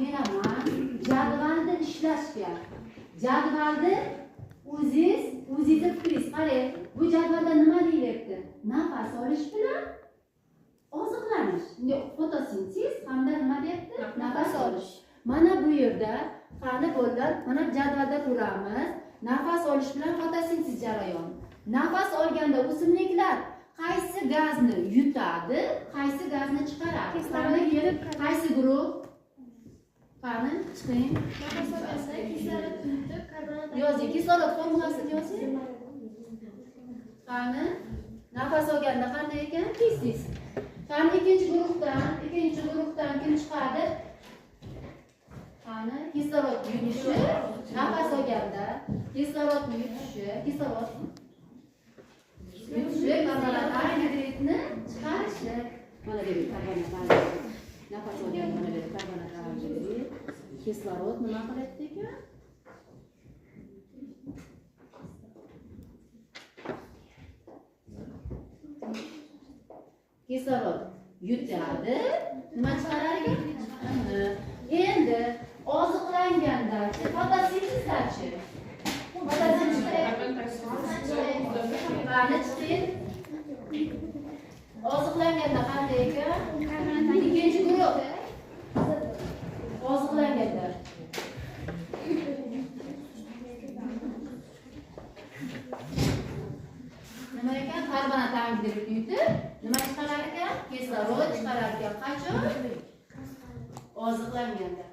beraman jadvalni ishlashga. Jadvalni o'zingizni fikringiz. Qarang, bu jadvalda nima deyilyapti? Nafas olish bilan oziqlanish. Fotosintez hamda nima deyapti? Nafas olish. Mana bu yerda qani bolalar, mana jadvalda ko'ramiz. Nafas olish bilan fotosintez jarayoni. Nafas olganda o'simliklar qaysi gazni yutadi, qaysi gazni chiqaradi? Qani qaysi guruh? Qani chiqing. Nafas olganda kislorod yutib, karbonat yozing. Kislorod formulasini yozing. Qani nafas olganda qanday ekan? Tez-tez. Qani ikkinchi guruhdan kim chiqadi? Qani kislorod yutishi, nafas olganda kislorodni yutishi, kislorod yutishi, karbonat angidridni chiqarishi. Mana bu yerda karbonat angidrid. Nafas olganda mana bu yerda karbonat angidrid. Kislorod nima qilyapti ekan? Kislorod yutadi, nima chiqarar ekan? Endi oziqlanganda fotosintezdachi? Fotosintez chiqing. Oziqlanganda qanday ekan? Ikkinchi guruh. Oziqlanganda. Nima ekan? Karbonat angidrid yutib, nima chiqarar ekan? Kislorod chiqarar ekan. Qachon? Oziqlanganda.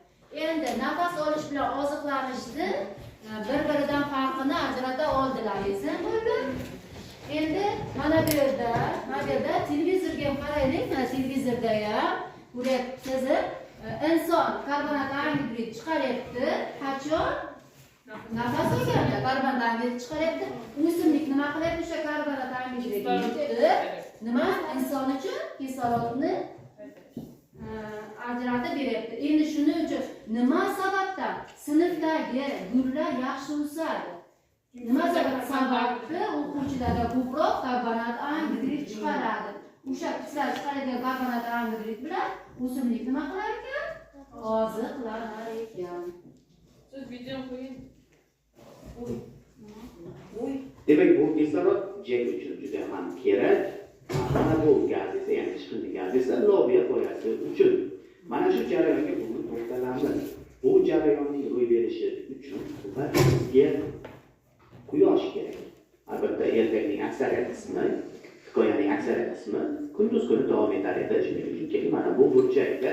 Endi nafas olish bilan oziqlanishni bir-biridan farqini ajrata oldilaringiz, bo'ldi. Endi mana bu yerda televizorga ham qaraylik. Mana televizorda ham ko'ryapsiz, inson karbonat angidrid chiqaryapti. Qachon? Nafas olganda karbonat angidrid chiqaryapti. O'simlik nima qilyapti? O'sha karbonat angidridni yutib, nima inson uchun kislorodni ajratib beryapti. Endi shuning uchun nima sababdan sinfdagi gullar yaxshi o'sadi? Nima sababli o'quvchilarda ko'proq karbonat angidrid chiqaradi? O'sha kislar chiqaradigan karbonat angidrid bilan o'simlik nima qilar ekan? Oziqlanar ekan. Siz video qo'ying. Demak, bu kislorod J uchun juda ham kerak. Mana bu gaz esa, ya'ni chiqindi gaz esa lobiya poyasi uchun. Mana shu jarayonga bugun to'xtalamiz. Bu jarayonning ro'y berishi uchun bizga quyosh kerak. Albatta, ertakning aksariyat qismi, hikoyaning aksariyat qismi kunduz kuni davom etar edi. Shuning uchun keling, mana bu burchakda